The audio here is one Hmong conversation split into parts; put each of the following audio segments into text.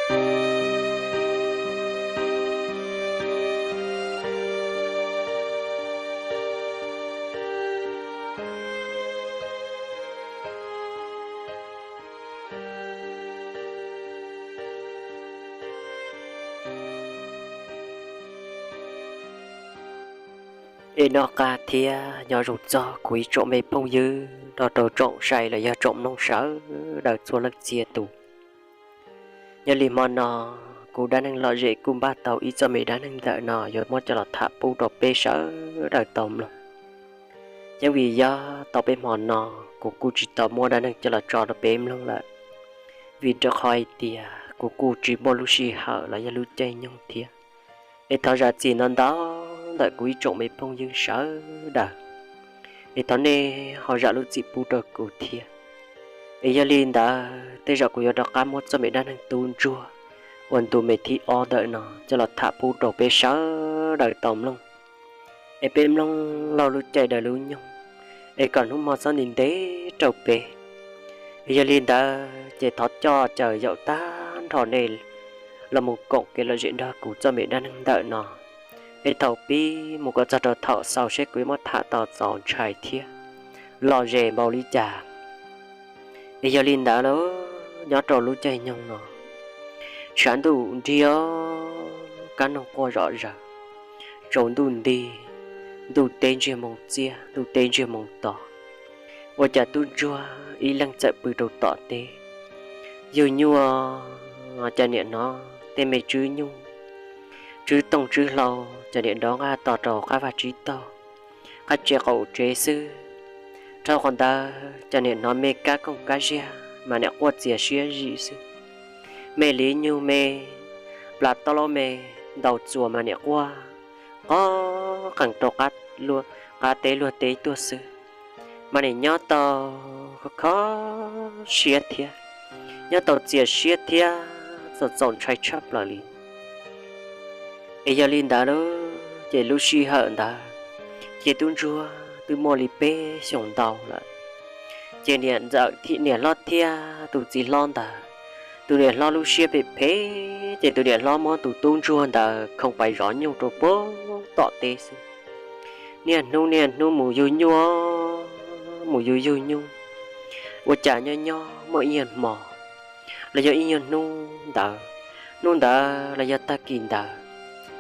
Es noj qab thiab nyob zoo txog kuv ib tsoom me phooj ywg nrog rau tsoom saib los yog tsoom mloog sawv daws txhua leej txhia tus. Yog li hmo no kuv dab neeg lom zem kuj npaj tau ib txoj me dab neeg ntawm no yuav muab coj los tham pub rau peb sawv daws tau mloog. Yeej vim yog tau peb hmo no kuv kuj tsis tau muab dab neeg coj los tso rau peb mloog lawm, vim rau qhov hais tias kuv kuj tsis muaj lub sij hawm los yog lub caij nyoog thiab. Es thov zam txim ntau ntau ntawm kuv ib tsoom me phooj ywg sawv daws, es thov nej ho zam lub txim pub rau kuv thiab. Es yog li ntawd tej zaum kuv yuav rov qab muab txoj me dab neeg tub ntsuag uas ntu me thib ob ntawm no coj los tham pub rau peb sawv daws tau mloog. Es peb mloog laug lub caij daws lub nyoog, es kom hnub hmo txhob nti ntev rau peb. Es yog li ntawd ces thov coj caw yaum tag nrho nej los mus koom kev lom zem nrog kuv txoj me dab neeg ntawm no. Es thaum pib mus kom txog rau thaum xaus seb kuv yuav muab tham tau txaus ntshai thiab lom zem npaum li cas. Es yog li ntawd lauj, nyob rau lub caij nyoog no, tshav ntuj nrig, kab noog quaj zom zaws, tsaus ntuj nti, ntuj teb ntsiag moo txiaj, ntuj teb ntsiag moo to. Ua cas tub ntsuag ib leeg txawm pw rau tom teb, yug nyuj, cas niam hnov tej me tswb nyuj, tswb tooj tswb hlau, cas niam nrov nqaj tos rau qab vaj tsib taug, qab tsev qaum tsev xwb. Dhau qhov ntawd cas niam hnov me kab kooj kab ziag mas niam quaj txias siab zim xwb. Me liv nyug me, plas taub laub me, ntaus txuas mas niam quaj qoj qees rau qab teb luag teb tuaj xwb. Mas niam nyob tau kho siab thiab, nyob tau txias siab thiab txaus txaus ntshai tshaj plaws li. Es yog li ntawd lauj, ces lub sij hawm ntawd ces tub ntsuag twb muaj li peb xyoos ntau lawm. Ces niam ntxawm, niam hlob thiab tus txiv hlob ntawd, tus niam hlob lub siab phem phem, ces tus niam hlob muab tus tub ntsuag ntawd khoo pais zov nyuj rau puag tom teb xwb. Niaj hnub niaj hnub mus yug nyuj, mus yug yug nyuj, ua cas nyob nyob muaj ib nyuag hmo los yog ib nyuag hnub ntawd, hnub ntawd los yog tag kis ntawd,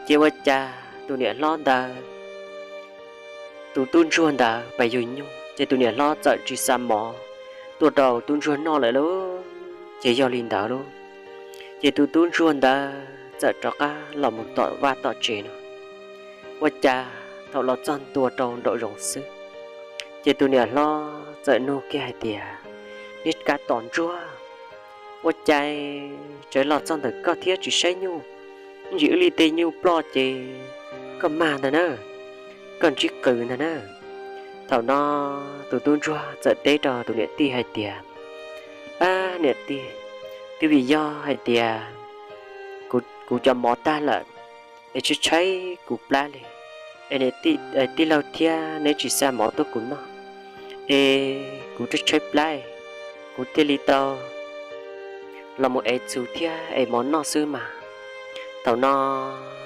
ces ua cas tus niam hlob ntawd, tus tub ntsuag ntawd pais yug nyuj, ces tus niam hlob txawm tsis xa mov tuaj rau tub ntsuag noj lawm lauj. Ces yog li ntawd lauj, ces tus tub ntsuag ntawd txawm rov qab los mus tom vaj tom tsev no. Ua cas thaum los txog ntua rau nraum zoov xwb, ces tus niam hlob txawm nug kiag hais tias, Neb kab tom ntsuag, ua cas tsawv los txog ntawm koj thiab tsis saib nyuj? Ntsis wb li tej nyuj ploj ces koj mag ntag na, koj ntsib qws ntag na. Thaum no tus tub ntsuag txawm teb rau tus niam tij hais tias, Ab niam tij, twb vim yog hais tias kuv cov mov tag lawm, es tshaib tshaib kuv plab li, es tij laug thiab neb tsis xa mov tuaj kuv noj, es kuv tshaib tshaib plab, kuv thiaj li tau los mus ev txhuv thiab ev mov noj xwb mas. Thaum no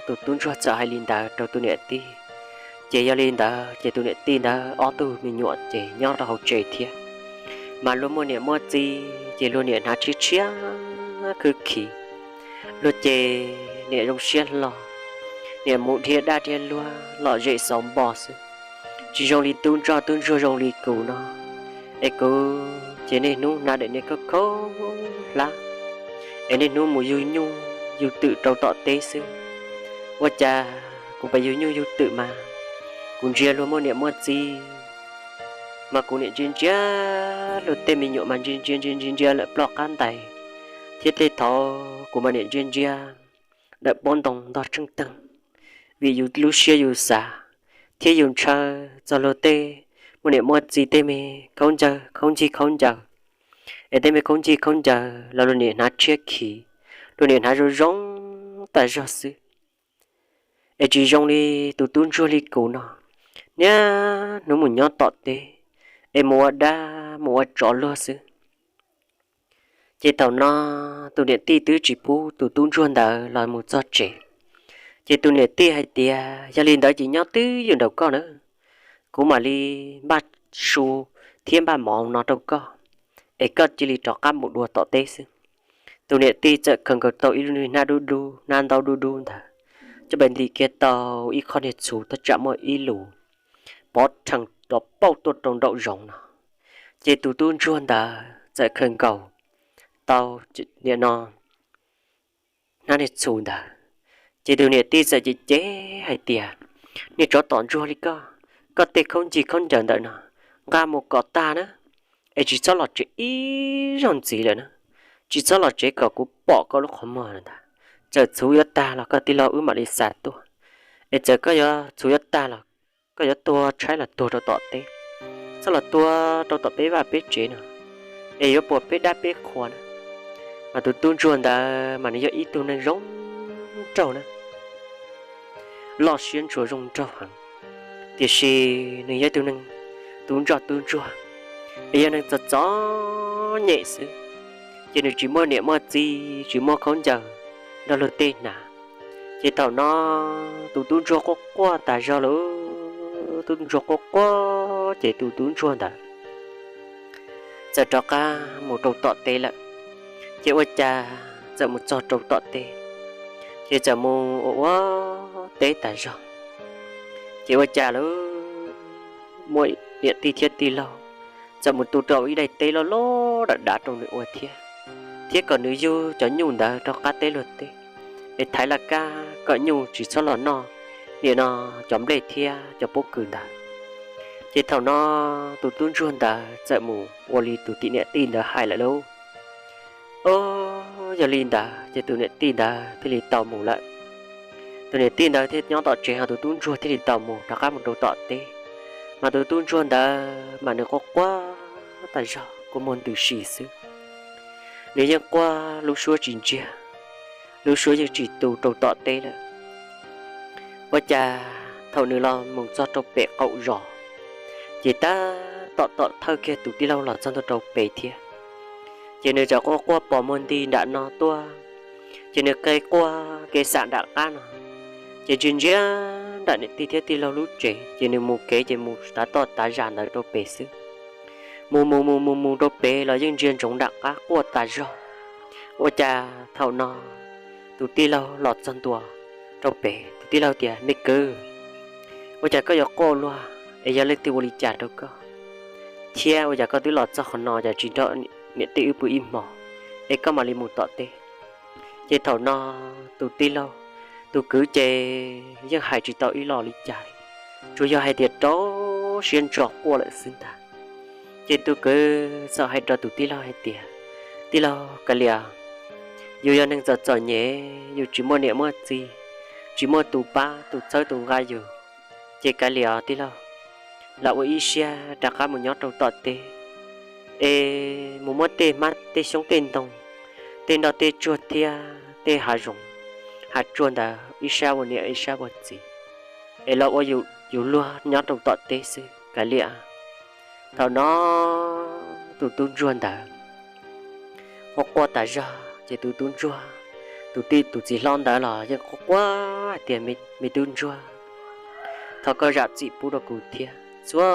tus tub ntsuag txawm hais li ntawd rau tus niam tij. Ces yog li ntawd ces tus niam tij ntawd ob tug me nyuam ces nyob rau hauv tsev thiab, mas luag muaj niam muaj txiv ces luag niam hnav tshiab tshiab khwb khim, luag ces niam zoo siab hlo, niam mus dhia daj dhia luag lom zem xauv npo xwb. Tsis zoo li tub ntsuag, tub ntsuag zoo li kuv no, es kuv ces niaj hnub hnav daim niag khaub khaub hlab, es niaj hnub mus yug nyuj yug twm rau tom teb xwb. Ua cas kuv pais yug nyuj yug twm mas kuv ntsia luag muaj niam muaj txiv, mas kuv niam ntsia ntsia luag tej me nyuam mas ntsia ntsia ntsia ntsia ntsia lawm ploj qab ntais, thiab tej thaum kuv mas niam ntsia ntsia lawm pob ntoo ntog tsheej teeg. Vim yus lub siab yus xav thiab yus ntshaw txog luag tej muaj niam muaj txiv tej me khaub ncaws khaub ncig khaub ncaws, es tej me khaub ncig khaub ncaws los luag niam hnav tshiab khiv, luag niam hnav zoo zoo tas zog xwb. Es tsis zoo li tus tub ntsuag li kuv no, niaj hnub mus nyob tom teb, es mus ua dab mus ua tsov luag xwb. Ces thaum no tus niam tij twb tsis pub tus tub ntsuag ntawd los mus txog tsev. Ces tus niam tij hais tias, yog li ntawd ces nyob twj ywm nraum koj na, kuv mam li npaj su thiab npaj mov no rau koj, es koj cia li rov qab mus dua tom teb xwb. Tus niam tij txawm khaws nkaus tau ib lub hnab dub dub, hnab ntaub dub dub ntawd, coj pes ntim kiag tau ib qho niag txhuv thaj tsam muaj ib lus pov rhees rov pauj tuaj rau nraum zoov no. Ces tus tub ntsuag ntawd txawm khaws nkaus tau nim no hnab niag txhuv ntawd. Ces tus niam tij txawm cem cem hais tias, niag tsov tom ntsuag li koj, koj tej khaub ncig khaub ncaws ntawm no nqa mus kom tag na, es tsis txhob los tsev ib zaug ntxiv lawm na. Tsis txhob los tsev kom kuv pom koj lub qhov muag lawm ntag. Txawm txhuv yuav tag los koj tij laug wb mam li xa tuaj, es txawm koj yuav txhuv yuav tag los koj yuav tuag tshaib los tuag rau tom teb, txhob los tuag rau tom peb vaj peb tsev no, es yuav puas peb dab peb qhua na. Mas tus tub ntsuag ntawd mas nws yog ib tug neeg zoo nraug na, loj siab ntshua zoo nraug heev, tiam sis nws yog ib tug neeg tub ntsoj tub ntsuag, es yog neeg txom txom nyem xwb, ces nws tsis muaj niam muaj txiv, tsis muaj khaub ncaws nrog luag tej hnav. Ces thaum no tus tub ntsuag quaj quaj tas zog lawm, tub ntsuag quaj quaj ces tus tub ntsuag ntawd txawm rov qab mus rau tom teb lawm. Ces ua cas txawm mus txog rau tom teb, ces txawm mus ua ua teb tas zog. Ces ua cas lawm, muaj niam tij thiab tij laug txawm mus tu rau ib daim teb loj loj dav dav rau nws ua thiab, thiab kom nws yug cov nyuj ntawd rau qab teb luag teb, es thaiv laj kab kom nyuj tsis txhob los noj nim no cov nplej thiab cov pob kws ntawd. Ces thaum no tus tub ntsuag ntawd txawm mus ua li tus tim niam tij ntawd hais lawm lauj. Os, yog li ntawd ces tus niam tij ntawd thiaj li tau mus lawm. Tus niam tij ntawd thiaj nyob tom tsev, ho tus tub ntsuag thiaj li tau mus rov qab mus rau tom teb. Mas tus tub ntsuag ntawd mas nws quaj quaj tas zog kua muag ntws si xwb. Nws yeej quaj lub suab tsis ntsiag, lub suab yeej tsis tu rau tom teb lawm. Ua cas thaum nws los mus txog rau pem qaum zos, ces tab tom tom thawj kiag tus tij laug los txog ntua rau pem thiab. Ces nws txawm quaj quaj pos muag nti nram no tuaj, ces nws qe quaj kev xam nram qab no, ces ntsia ntsia nram niam tij thiab tij laug lub tsev, ces nws mus kev ces mus tav toj tav zag ntawd rau pem xwb. Mus mus mus mus mus rau pem los yeej ntsia ntsoov nram qab quaj tas zog. Ua cas thaum no tus tij laug los txog ntua rau pem, tus tij laug tias, me kwv, ua cas koj yuav quaj luag, es yog leej twg ua li cas rau koj, thiab ua cas koj twb los txog qhov no cas tsis nrog niam tij wb pw ib hmos, es koj mam li mus tom teb? Ces thaum no tus tij laug, tus kwv ces yeej hais tsis tau ib lo li cas li, tsuas yog hais tias rau siab ntso quaj lawm xwb ntag. Ces tus kwv txawm hais rau tus tij laug hais tias, tij laug, kav liam, yus yog neeg txom txom nyem, yus tsis muaj niam muaj txiv, tsis muaj tus pab tus txhawb tus nqa yus, ces kav liam tij laug, lam ua ib siab rov qab mus nyob rau tom teb, es mus muab tej hmab tej xyoob tej ntoo, tej nroj tej tsuag thiab tej hav zoov hav tsuag ntawd ib sab ua niam ib sab ua txiv, es los ua yus luag nyob rau tom teb xwb kav liam. Thaum no tus tub ntsuag ntawd quaj quaj tas zog, ces tus tub ntsuag, tus tij tus txiv hlob ntawd los yeej quaj quaj hais tias, me tub ntsuag, thov koj zam txim pub rau kuv thiab, txhua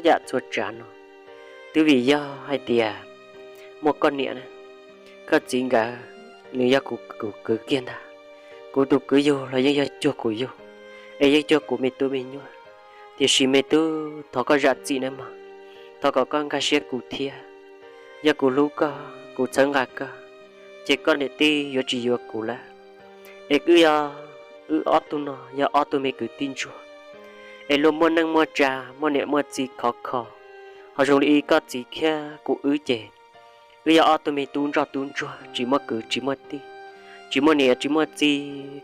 yam txhua tsav no twb vim yog hais tias muaj koj niam na, koj txiv nkawd nws yog kuv kwv kiag ntag. Kuv tus kwv yug los yeej yog cuag kuv yug, es yeej cuag kuv me tub me nyuam. Tiam sis me tub, thov koj zam txim nawb mog, thov kom koj nkag siab kuv thiab. Yog kuv hlub koj, kuv txhawb nqa koj, ces koj niam tij yuav tsis yuav kuv lawm. Es wb yog, wb ob tug no yog ob tug me kwv tij ntsuag, es luag muaj neej muaj tsa, muaj niam muaj txiv khov kho, ho zoo li koj txiv thiab kuv wb ces wb yog ob tug me tub ntsoj tub ntsuag, tsis muaj kwv tsis muaj tij, tsis muaj niam tsis muaj txiv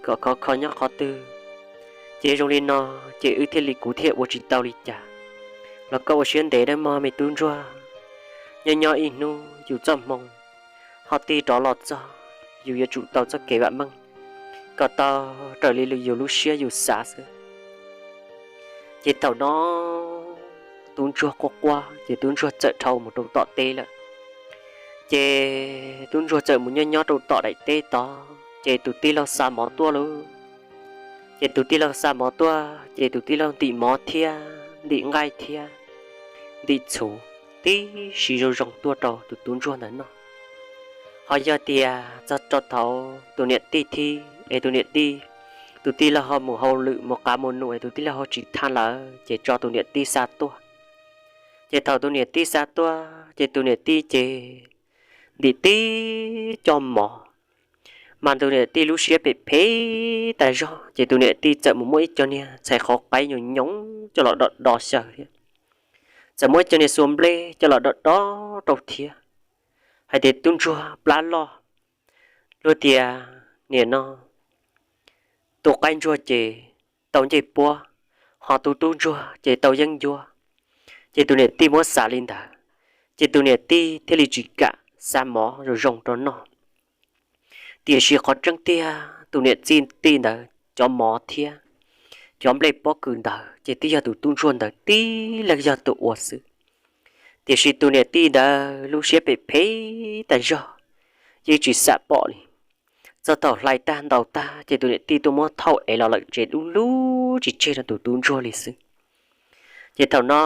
kom khov kho nyob qhov twg. Ces zoo li no, ces wb thiaj li, kuv thiaj ua tsis tau li cas, los koj ua siab ntev nawb mog me tub ntsuag. Nyob nyob ib hnub yus txoj hmoo ho tig rov los txog, yus yuav tsum tau txoj kev vam meej kom tau raws li yus lub siab yus xav xwb. Ces thaum no tub ntsuag quaj quaj ces tub ntsuag txawm dhau mus rau tom teb lawm. Ces tub ntsuag txawm mus nyob nyob rau tom daim teb tod, ces tus tij laug xa mov tuaj lauj. Ces tus tij laug xa mov tuaj, ces tus tij laug ntim mov thiab ntim nqaij thiab ntim txhuv tib si zoo zoo tuaj rau tus tub ntsuag ntawd noj. Ho yog tias txog rau thaum tus niam tij thiab es tus niam tij, tus tij laug ho mus hauj lwm mus qav mus num es tus tij laug ho tsis tham lawm, ces tso tus niam tij xa tuaj. Ces thaum tus niam tij xa tuaj ces tus niam tij ces ntim tib co mov, mas tus niam tij lub siab phem phem tas zog, ces tus niam tij txawm mus muab ib co niag txhais qhov qaib nyoos nyoos coj los do do xyaw thiab, txawm muab ib co niag xuas nplej coj los do do rau thiab, hais tias tub ntsuag plab loj, luag tias nim no tus qaib ntsuag ces tau ncej puab, ho tus tub ntsuag ces tau yeeb ncuab. Ces tus niam tij muab xav li ntawd, ces tus niam tij thiaj li tsis kam xa mov zoo zoo rau noj. Tiam sis qhov tseeb tiag tus niam tij ntawd cov mov thiab cov nplej pob kws ntawd ces twb yog tus tub ntsuag ntawd tib leeg yog tus ua xwb. Tiam sis tus niam tij ntawd lub siab phem phem tas zog, yeej tsis xam pom li. Txog thaum hlais tag ntaus tag ces tus niam tij tuaj muab thauj ev los lawm tsev dub lub tsis tseg rau tus tub ntsuag li xwb. Ces thaum no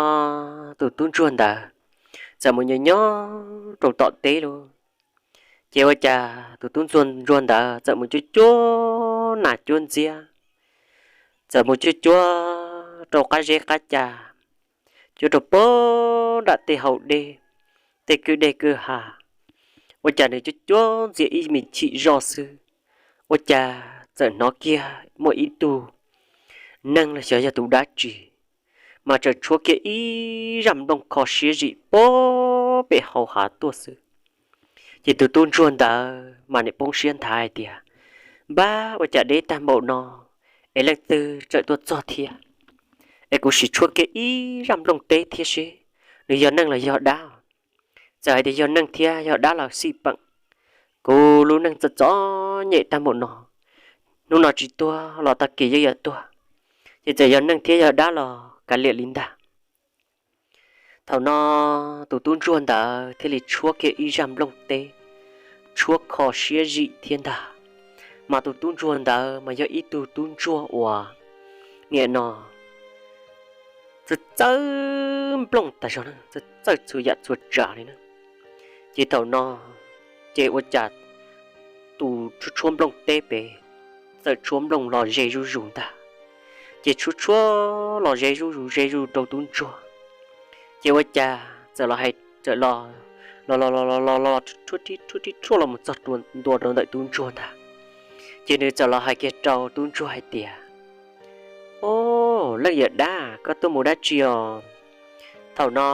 tus tub ntsuag ntawd txawm mus nyob nyob rau tom teb lauj. Ces ua cas tus tub ntsuag ntawd txawm mus cuab cuab nas cuab ntxiab, txawm mus cuab cuab rau qab zeb qab ca, cuab rau pem nram tej hau dej, tej kwj deg kwj ha. Ua cas nws cuab cuab ntxias ib me chim zoj xwb, ua cas txawm hnov kiag muaj ib tug neeg los xyov yog tus dab tsi, mas txawm tshuab kiag ib zaj nplooj kho siab zim pem hau hav tuaj xwb. Ces tus tub ntsuag ntawd mas nim poob siab nthav hais tias, npab, ua cas deb tag npaum no es leej twg txawm tuaj txog thiab? Es kuv sim tshuab kiag ib zaj nplooj teb thiab seb nws yog neeg los yog dab. Txawm hais tias yog neeg thiab yog dab los xij peem, kuv lub neej txom txom nyem tag npaum no, hnub no tsis tuag los tag kis yeej yuav tuag. Ces txawm yog neeg thiab yog dab los kav liam li ntag. Thaum no tus tub ntsuag ntawd thiaj li tshuab kiag ib zaj nplooj teb, tshuab kho siab zim thiab ntag. Mas tus tub ntsuag ntawd mas yog ib tug tub ntsuag uas nim no txawj txawj nplooj tas zog na, txawj txawj txhua yam txhua tsav li na. Ces thaum no ces ua cas tus tshuab nplooj teb pem txawm tshuab nplooj los ze zuj zus ntag. Ces tshuab tshuab los ze zuj zus ze zuj zus rau tub ntsuag. Ces ua cas txawm los hais, txawm los los los los los los rhuaj rhib rhuaj rhib rhuaj los mus txog ntua rau ntawm tub ntsuag ntag. Ces nws txawm los hais kiag rau tub ntsuag hais tias, o, leej yawm dab, koj tuaj mus dab tsi os? Thaum no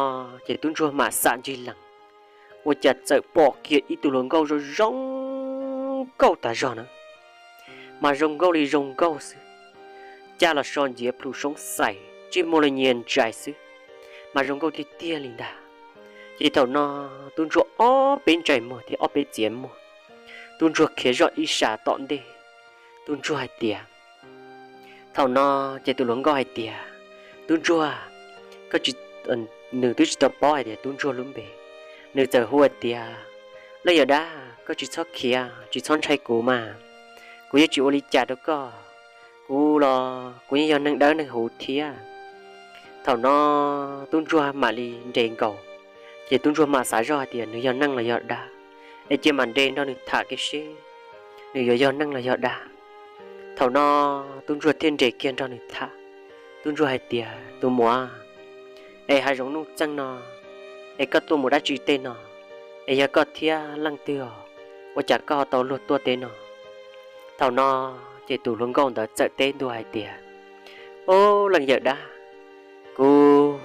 ces tub ntsuag mam xam ncig lees, ua cas txawm pom kiag ib tug hluas nkauj zoo zoo nkauj tas zog na, mas zoo nkauj li zoo nkauj xwb. Caj los so nciav plhus soob xais, ntsej muag los nyias ntsais xwb, mas zoo nkauj tiag tiag li ntag. Ces thaum no tub ntsuag ob peb ntsais muag thiab ob peb txiav muag, tub ntsuag khiav zoj ib sab tom ntej. Tub ntsuag hais tias, thaum no ces tus hluas nkauj hais tias, tub ntsuag, koj tsis, nws twb tsis tau paub hais tias tub ntsuag lub npe, nws txawm hu hais tias, leej yawm dab, koj tsis txhob khiav, tsis txhob ntshai kuv mas, kuv yeej tsis ua li cas rau koj. Kuv los kuv yeej yog neeg dawb neeg huv thiab. Thaum no tub ntsuag mam li nres nkaus, ces tub ntsuag mam xav zoj hais tias nws yog neeg los yog dab, es cia mam nres nrog nws tham kiag seb nws yuav yog neeg los yog dab. Thaum no tub ntsuag thiaj nres kiag nrog nws tham. Tub ntsuag hais tias, tus muam, es hav zoov nuj txeeg no, es koj tuaj mus dab tsi tej no? Es yog koj thiab leej twg os, ua cas koj ho tau luag tuaj tej no? Thaum no ces tus hluas nkauj ntawd txawm teb ntua hais tias, o, leej yawm dab, kuv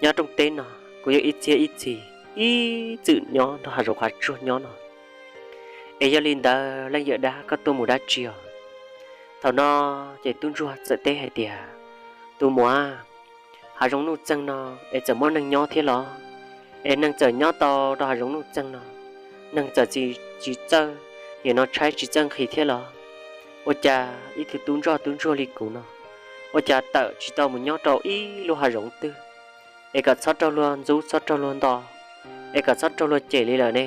nyob rooj teb no, kuv yog ib txhiab ib txhis ib txwm nyob nrog hav zoov hav tsuag nyob no. Es yog li ntawd leej yawm dab, koj tuaj mus dab tsi os? Thaum no ces tub ntsuag txawm teb hais tias, tus muam, hav zoov nuj txeeg no es txawm muaj neeg nyob thiab los? Es neeg txawm nyob tau rau hav zoov nuj txeeg no, neeg txawm tsis, tsis txawj, nim no tshaib tsis txawj nqhis thiab los? Ua cas ib tug tub ntsoj tub ntsuag li kuv no, ua cas tawm tsis tau mus nyob rau ib lub hav zoov twg, es kom txhob raug luag ntxub txhob raug luag nto, es kom txhob raug luag cem li lawm ne.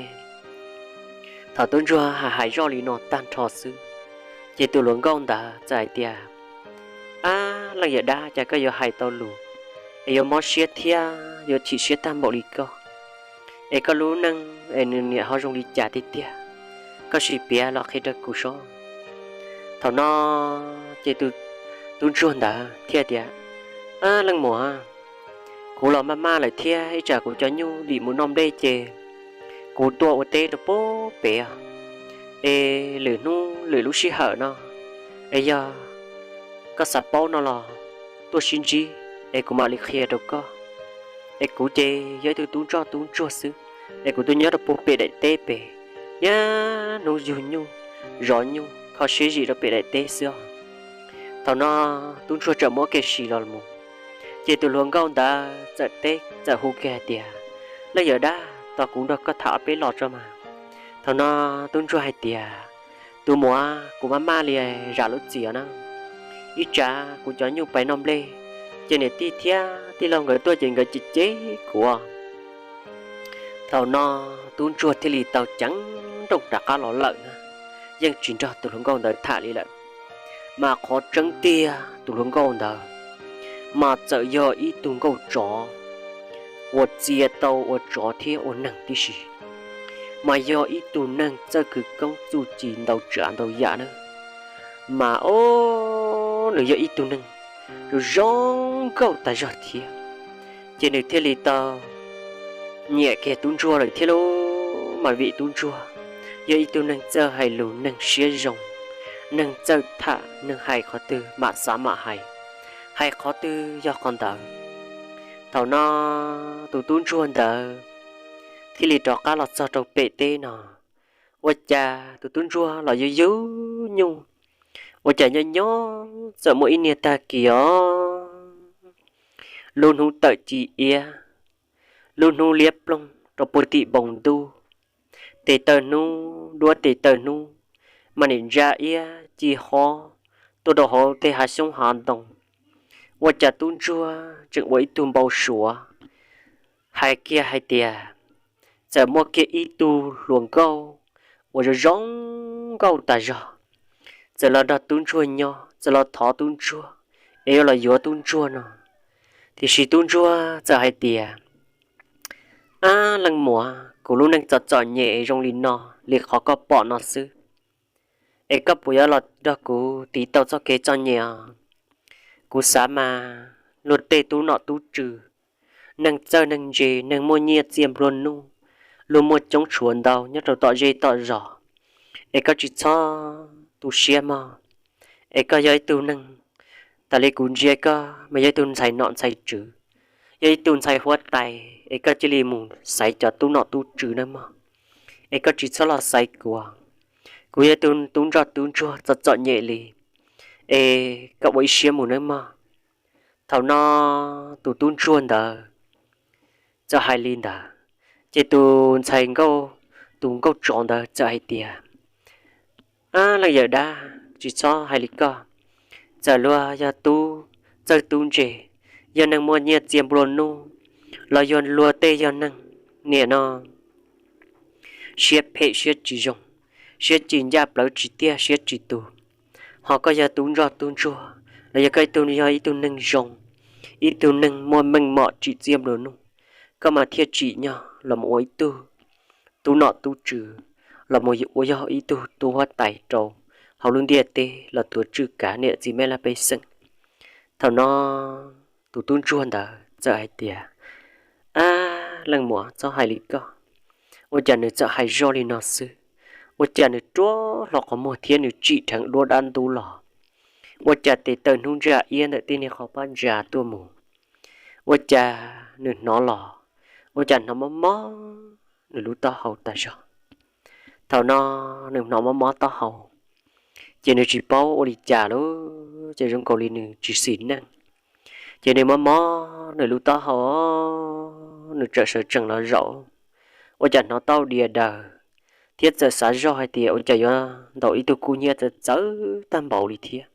Thaum tub ntsuag hais hais zoj li no tag nrho xwb, ces tus hluas nkauj ntawd txawm hais tias, Ab, leej yawm dab, cas koj yuav hais tau lus es yuav mob siab thiab yuav chim siab tag npaum li koj? Es koj lub neej es nws niam ho zoo li cas tiag tiag? Koj sim piav los qhia rau kuv sob. Thaum no ces tus tub ntsuag ntawd thiaj tias, Ab, leej muam, kuv los maj maj lawm thiab ib tsam kuv cov nyuj dim mus noj nplej ces kuv tuaj ua teb rau pem os. Es lwm hnub lwm lub sij hawm no, es yog koj xav paub no los tuaj sib ntsib es kuv mam li qhia rau koj. Es kuv ces yog ib tug tub ntsoj tub ntsuag xwb, es kuv tuaj nyob rau puag pem daim teb pem, niaj hnub yug nyuj zov nyuj kho siab zim rau pem daim teb xwb os. Thaum no tub ntsuag txawm muab kiag sim los mus, ces tus hluas nkauj ntawd txawm teb txawm hu kiag hais tias, Leej yawm dab, tos kuv nrog koj tham ob peb los tso mas. Thaum no tub ntsuag hais tias, Tus muam, kuv maj maj li zam lub txim na, ib tsam kuv cov nyuj pais noj nplej, ces niam tij thiab tij laug nkawd tuaj ces nkawd cem cem kuv. Thaum no tub ntsuag thiaj li tau ceev nrooj rov qab los lawm na, yeej tsis nrog tus hluas nkauj ntawd tham li lawm. Mas qhov tseeb tiag tus hluas nkauj ntawd mas txawm yog ib tug nkauj tsov uas txia tau ua tsov thiab ua neeg tib si, mas yog ib tug neeg txawj khwv koob txuj ci ntau tsav ntau yam na. Mas o, nws yog ib tug neeg zoo zoo nkauj tas zog thiab, ces nws thiaj li tau nyiam kiag tub ntsuag lawm thiab lauj. Mas vim tub ntsuag yog ib tug neeg txawj hais lus, neeg siab zoo, neeg txawj tham, neeg hais qhov twg mam xav mam hais, hais qhov twg yog qhov ntawd. Thaum no tus tub ntsuag ntawd thiaj li rov qab los txog rau pem teb no. Ua cas tus tub ntsuag los yug yug nyuj, ua cas nyob nyob txawm muaj ib niag tag kis os, lub hnub tawm ci iab, lub hnub liab ploog rau puag tim npoo ntuj, tes taw hnub duab tes taw hnub mas nim ntsa iab ci hob tuaj rau hauv tej hav xyoob hav ntoo. Ua cas tub ntsuag tseem ua ib tug npau suav hais kiag hais tias txawm muaj kiag ib tug hluas nkauj uas zoo zoo nkauj tas zog, txawm los nrog tub ntsuag nyob, txawm los thov tub ntsuag es yuav los yuav tub ntsuag no. Tiam sis tub ntsuag txawm hais tias, Ab leej muam, kuv lub neej txom txom nyem zoo li no, li qhov koj pom no xwb, es koj puas yuav los nrog kuv tiv tau txoj kev txom nyem os? Kuv xav mas luag tej tub nom tub tswv, neeg txawj neeg ntse, neeg muaj nyiaj txiaj nplua nuj, luag muaj coob tshuav ntau nyob rau tom zej tom zos, es koj tsis txhob tu siab mog. Es koj yog ib tug neeg, tas li kuv ntsia koj mas yog ib tug ntxhais nom ntxhais tswv, yog ib tug ntxhais huab tais, es koj cia li mus xaiv cov tub nom tub tswv nawb mog. Es koj tsis txhob los xaiv kuv, kuv yog ib tug tub ntsoj tub ntsuag txom txom nyem li, es koj ua ib siab mus nawb mog. Thaum no tus tub ntsuag ntawd txawm hais li ntawd, ces tus ntxhais nkauj, tus nkauj tsov ntawd txawm hais tias, Ab leej yawm dab, tsis txhob hais li koj. Txawm luag yog tub txawj tub ntse, yog neeg muaj nyiaj txiag nplua nuj, los yog luag tej yog neeg niam no siab phem siab tsis zoo, siab tsis ncaj plawv tsis tiaj siab tsis tus, ho koj yog tub ntsoj tub ntsuag los yog koj ib tug yog ib tug neeg zoo, ib tug neeg muaj meej mom tsim txiaj nplua nuj, koj mas thiaj tsim nyog los mus ua ib tug tub nom tub tswv, los mus ua yog ib tug tub huab tais rau hauv lub ntiaj teb los tuav tswj kav niam txiv mej laj pej xeem. Thaum no tus tub ntsuag ntawd txawm hais tias, Ab leej muam, txhob hais li koj. Ua cas nws txawm hais zoj li no xwb, ua cas nws ruaj hlo qhov muag thiab nws tsim dheev duab dab ntub los? Ua cas tes taw hnub ntsa iab ntawm tej niag qhov pab ntsa tuaj mus? Ua cas nws hnov los, ua cas hnov mob mob nws lub taub hau tas zog? Thaum no nws hnov mob mob taub hau, ces nws tsis paub ua li cas lawm, ces zoo nkaus li nws tsis xis neej. Ces nws mob mob nws lub taub hau, nws txawm sawv tsees los zaum, ua cas hnov tau dias daws, thiab txawm xav zoj hais tias ua cas yuav ntaus ib tug kub hnyiab txawv txawv tag npaum li thiab.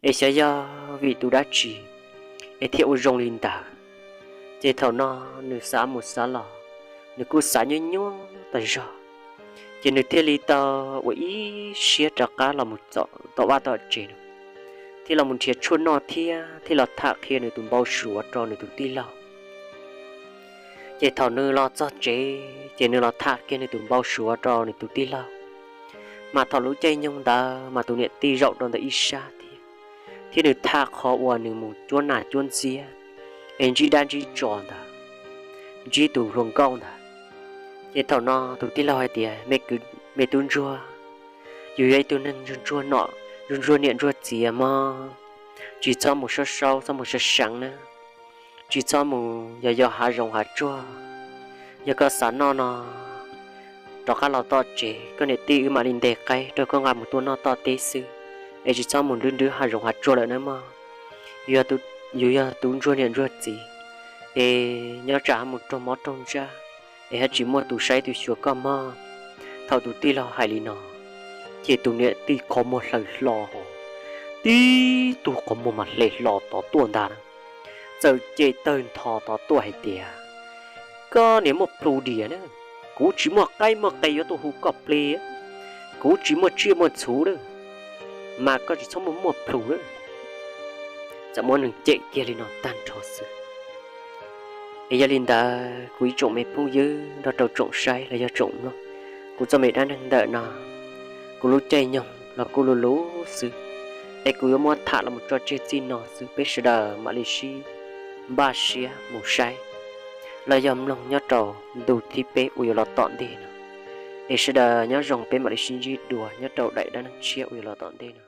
Es xyov yog vim tus dab tsi es thiaj ua zoo li ntawd. Ces thaum no nws xav mus xav los, nws kuj xav nyuaj nyuaj tas zog, ces nws thiaj li tau ua ib siab rov qab los mus txog tom vaj tom tsev no, thiaj los mus nrhiav tshuaj noj thiab thiaj los tham qhia nws tus npau suav rau nws tus tij laug. Ces thaum nws los txog tsev ces nws los tham kiag nws tus npau suav rau nws tus tij laug. Mas thaum lub caij nyoog ntawd mas tus niam tij zaum rau ntawm ib sab thiab, thiab nws tham qhov uas nws mus cuab nas cuab ntxiab es ntsib dab ntsib tsov ntawd, ntsib tus hluas nkauj ntawd. Ces thaum no tus tij laug hais tias, me tub ntsuag, yus yog ib tug neeg ntsuag ntsuag niam ntsuag txiv mog, tsis txhob mus saub saub, txhob mus sav seev na, tsis txhob mus yos yos hav zoov hav tsuag. Yog koj xav noj no, rov qab los tom tsev, koj niam tij wb mam li ntes qaib rau koj nqa mus tua noj tom teb xwb, es tsis txhob mus nrwb nrwb hav zoov hav tsuag lawm na mog. Yus yog tub ntsuag niam ntsuag txiv, es nyob tsam ho mus raug mob raug ntsaj, es ho tsis muaj tus saib tus xyuas koj mog. Thaum tus tij laug hais li no, ces tus niam tij qhov muag hle hlo, tib tug qhov muag mas hle hlo tod tuaj ntag, txawm cem tawg ntho tod tuaj hais tias, koj niag muaj plhu diam na, kuv tsis muaj qaib muaj qe yuav tuaj hu koj plig, kuv tsis muaj tsiaj muaj txhuv lawm, mas koj tsis txhob muaj muaj plhu lawm. Txawm muab nws cem kiag li no tag nrho xwb. Es yog li ntawd kuv ib tsoom me phooj ywg nrog rau tsoom saib los yog tsoom mloog kuv txoj me dab neeg ntawm no, kuv lub caij nyoog los kuj luv luv xwb, es kuv yuav muab tham los mus tso tseg txij no xwb, peb sawv daws mam li sib npaj siab mus saib los yog mloog nyob rau ntu thib peb uas yuav los tom ntej no. Es sawv daws nyob zoo, peb mam li sib ntsib dua nyob rau daim dab neeg tshiab uas yuav los tom ntej no.